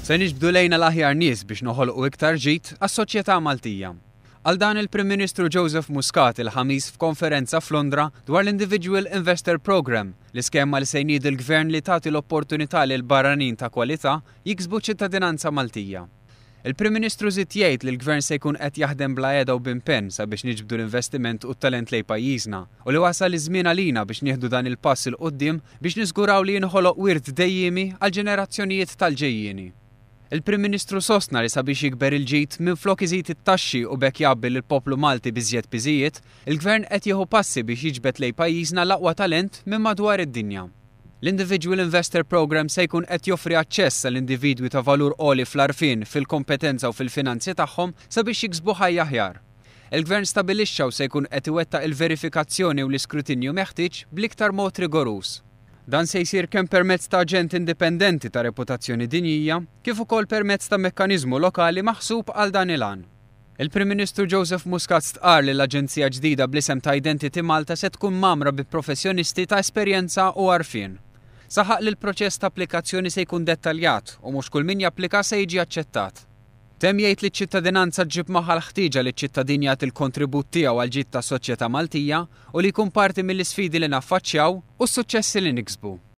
Se niġbdu lejna l-aħjar nies biex noħolqu iktar ġid għas-soċjetà Maltija. Qal dan il-Prim Ministru Joseph Muscat il-Ħamis f'konferenza f'Londra dwar l-Individual Investor Programme, l-iskema li se jniedi l-Gvern li tagħti l-opportunità lil barranin ta' kwalità jiksbu ċittadinanza Maltija. Il-Prim Ministru żied jgħid li l-Gvern se jkun qed jaħdem bla heda u b'impenn sabiex niġbdu l-investiment u t-talent lejn pajjiżna u li wasal iż-żmien għalina biex nieħdu dan il-pass 'il quddiem biex niżguraw li jinħoloq wirt dejjiemi għall-ġenerazzjonijiet tal-ġejjieni. Il-Prim Ministru sostna li sabiex jikber il-ġid, minflok iżid it-taxxi u b'hekk jgħabbi lill-poplu Malti b'iżjed piżijiet, il-Gvern qed jieħu passi biex jiġbed lejn pajjiżna l-aqwa talent minn madwar id-dinja. L-Individual Investor Programme se jkun qed joffri aċċess għal individwi ta' valur għoli fl-għarfien, fil-kompetenza u fil-finanzi tagħhom sabiex jiksbu ħajja aħjar. Il-Gvern stabilixxa u se jkun qed iwettaq il-verifikazzjoni u l-iskrutinju meħtieġ bl-iktar mod rigoruż. Dan se jsir kemm permezz ta' aġent indipendenti ta' reputazzjoni dinjija, kif ukoll permezz ta' mekkaniżmu lokali maħsub għal dan il-għan. Il-Prim Ministru Joseph Muscat stqarr li l-aġenzija ġdida bl-isem ta' Identity Malta se tkun mgħammra bi professjonisti ta' esperjenza u għarfien. Saħaq li l-proċess ta' applikazzjoni se jkun dettaljat u mhux kull min japplika se jiġi aċċettat. Temm jgħid li ċ-ċittadinanza ġġib magħha l-ħtieġa li ċ-ċittadin jagħti l-kontribut tiegħu għall-ġid tas-soċjetà Maltija u li jkun parti mill-isfidi li naffaċċjaw u s-suċċessi li niksbu.